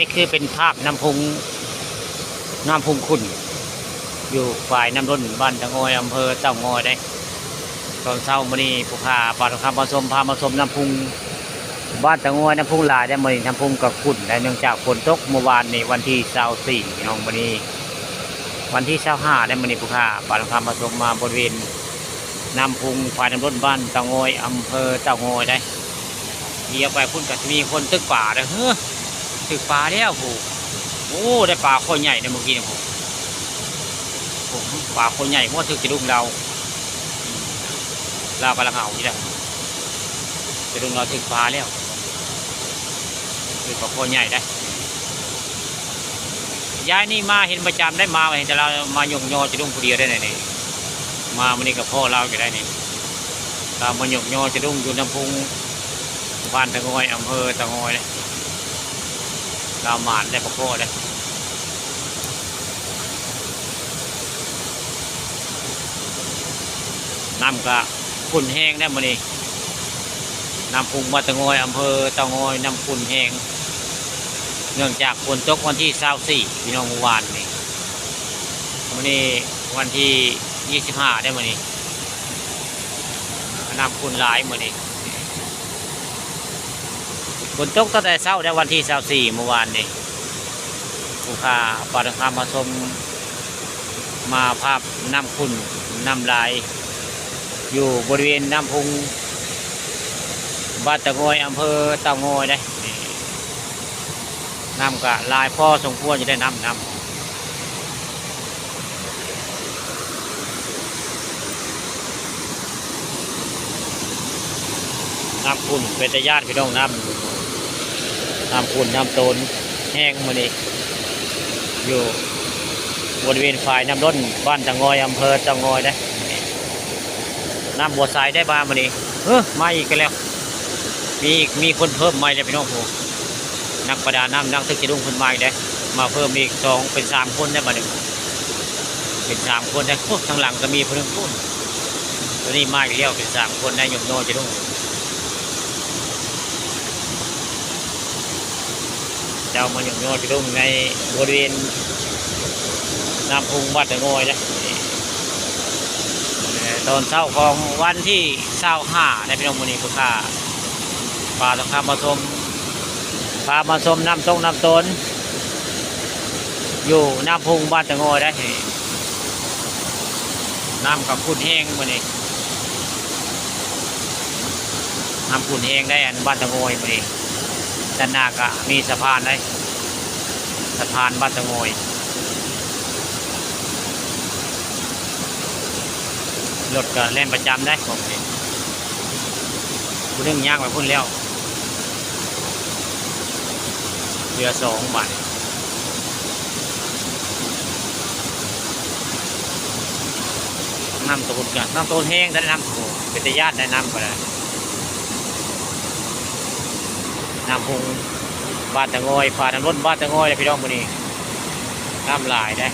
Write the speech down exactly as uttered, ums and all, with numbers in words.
นี่คือเป็นภาพน้ำพุง น้ำพุงขุ่น อยู่ฝ่ายน้ำล้นบ้านตะงอย อำเภอเต่างอยได้ ตอนเช้ามื้อนี้ผู้ข่าวปาทองคำมาชม พามาชมน้ำพุงบ้านตะงอย น้ำพุงหลายได้มื้อนี้ น้ำพุงก็ขุ่นได้ เนื่องจากฝนตกเมื่อวานนี้วันที่ซาวสี่ พี่น้อง มื้อนี้วันที่ซาวห้าได้มื้อนี้ ผู้ข่าวปาทองคำมาชมมาบริเวณน้ำพุงฝ่ายน้ำล้นบ้านเต่างอย อำเภอเต่างอยได้ เลี้ยวไปพุ้นก็สิมีคนตึกปลาเด้อ เฮ้อ ตึกปลาแล้ว โห โอ้ ได้ปลาคอใหญ่นะเมื่อกี้เนี่ย โห โห ปลาคอใหญ่ เพราะว่าตึกจะดุ้งเรา เรากำลังเอาอยู่แล้ว จะดุ้งเราตึกปลาแล้ว ตึกปลาคอใหญ่ได้ ย้ายนี่มาเห็นประจำได้ มาเห็นแต่เรามาหย่งยอจะดุ้งผู้เดียวได้ไหนนี่ มามื้อนี้ก็พ่อเราอยู่ได้นี่ เรามาหย่งยอจะดุ้งอยู่น้ำพุง บ้านเต่างอย อำเภอเต่างอยเลย เราหมานได้ปลาคอได้ น้ำก็ขุ่นแห้งได้มื้อนี้ น้ำพุงบ้านเต่างอย อำเภอเต่างอย น้ำขุ่นแห้ง เนื่องจากฝนตกวันที่ซาวสี่ พี่น้อง เมื่อวานนี้ มื้อนี้วันที่ยี่สิบห้าได้มื้อนี้ น้ำขุ่นหลายมื้อนี้ ฝนตกตั้งแต่เช้าได้วันที่ซาวสี่ เมื่อวานนี้ ผู้ข่าวปาทองคำมาชม มาภาพน้ำขุ่นน้ำหลาย อยู่บริเวณน้ำพุง บ้านเต่างอย อำเภอเต่างอยได้ น้ำก็หลายพอสมควรจะได้น้ำ น้ำ น้ำขุ่นเป็นตาย้านพี่น้อง น้ำ น้ำขุ่นน้ำโตนแห้งมื้อนี้ อยู่บริเวณฝ่ายน้ำล้นบ้านเต่างอย อำเภอเต่างอยนะ น้ำบ่ใสได้มามื้อนี้ เฮ้อ มาอีกกันแล้ว มีอีก มีคนเพิ่มใหม่แล้วพี่น้อง โอ้ นักประดาน้ำ นักตึกจะดุ้งเพิ่นมาอีกเด้ มาเพิ่มอีกสอง เป็นสามคนได้บัดนี้ เป็นสามคนได้ โอ้ ทางหลังก็มีเพิ่น โอ้ ตัวนี้มาอีกแล้ว เป็นสามคนได้ หย่งยอจะดุ้ง เจ้ามาหย่งยอจะดุ้งในบริเวณน้ำพุงบ้านเต่างอยนะ เอ่อ ตอนเช้าของวันที่ซาวห้านะพี่น้อง มื้อนี้ผู้ข่าวปาทองคำมาชม พามาชมน้ำตกน้ำโตน อยู่น้ำพุงบ้านเต่างอยได้ น้ำก็ขุ่นแห้งมื้อนี้ น้ำขุ่นแห้งได้ อันบ้านเต่างอยมื้อนี้ ด้านหน้าก็มีสะพานได้ สะพานบ้านเต่างอย รถก็แล่นประจำได้ของนี่ ผู้หนึ่งย่างไปพุ้นแล้ว เหลือสองบาท น้ำโตนกัน น้ำโตนแห้งได้ น้ำโขงเป็นตาย้านได้ น้ำก็ได้ น้ำพุงบ้านเต่างอย ฝ่ายน้ำล้นบ้านเต่างอยเลยพี่น้อง มื้อนี้ น้ำหลายได้